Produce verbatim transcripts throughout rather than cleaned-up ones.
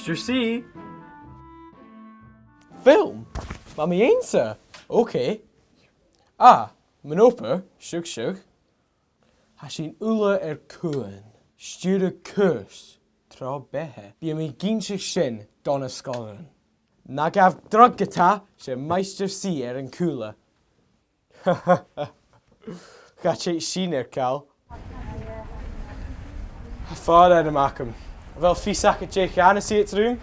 Maighstir C. Film? Bha mi innte. Okay. Ah, mun obair, siuthad, siuthad. Tha sinn uile air cuan, stiùireadh cùrsa, tro beatha. Bidh mi ag innse sin do na sgoilearan. Na gabh dragh ge-tà, 's e Maighstir C air an cùlaibh. Cha tèid sin air chall. Tha fàireamh agam. A bheil fios agad dè chanas iad rium?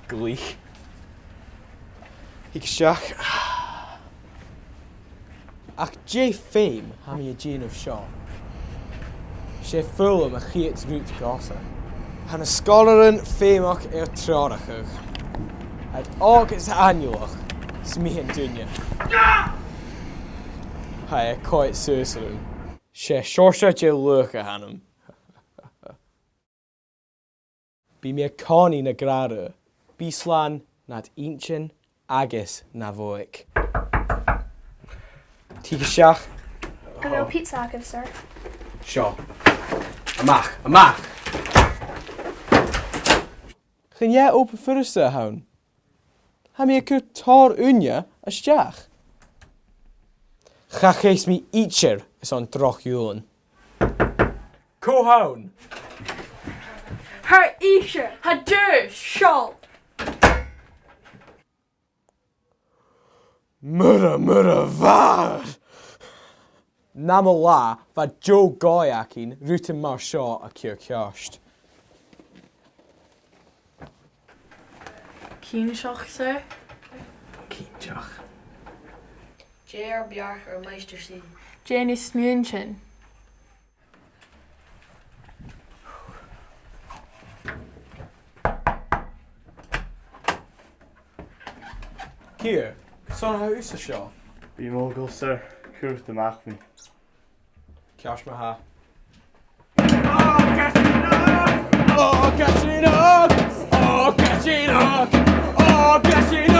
Glic. Thig a-steach. Ach dè feum tha mi a' dèanamh seo? 'S e foghlam a' chiad rud dhòmhsa. Tha na sgoilearan feumach air treòrachadh. Tha iad òg is aineolach, 's mi an duine. Tha e a' coimhead suas orm. 'S e seòrsa de luach a th' annam. Bidh mi a' còmhnaidh na gràdh, bi slàn nad inntinn agus na bhodhaig. Thig a-steach. A bheil pizza agaibh, sir? Seo. A-mach, a-mach! Chan e obair furasta a th' ann. Tha mi a' cur tòrr ùine a-steach. Cha chreid mi idir airson droch ghiùlan. Cò th' ann? Tha ise, tha dùil, seall. Mura, mura mhath! Nam latha, bha deagh dhòigh againn rudan mar seo a chur ceart. Cinnteach, sir? Cinnteach. Dè ur beachd air Maighstir C? Dè na smuaintean? Ciar, carson a tha thusa seo? Bidh mi eòlach, sir. Cuiribh a-mach mi. Ceart ma-thà. Ò, gàidheil! Ò, gàidheil! Ò, gàidheil! Ò, gàidheil!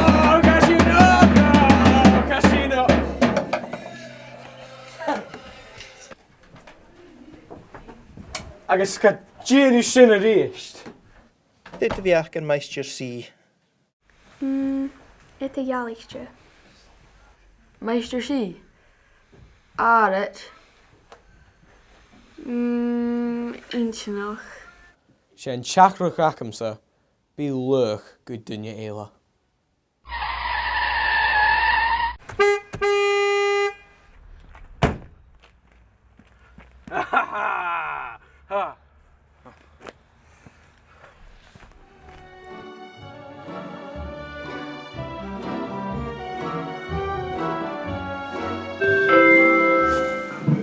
Ò, gàidheil! Ò, gàidheil! Agus cha dèan thu sin a-rithist. Dè do bheachd air Maighstir C? Mm, eadar-dhealaichte. Maighstir C? Àraid. Mm, inntinneach. 'S e an teachdaireachd agamsa, bi laghach gu duine eile.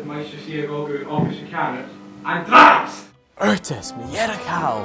Maighstir C a' dol gu oifis a' cheannard. An-dràsta! Urtas, mu dheireadh thall!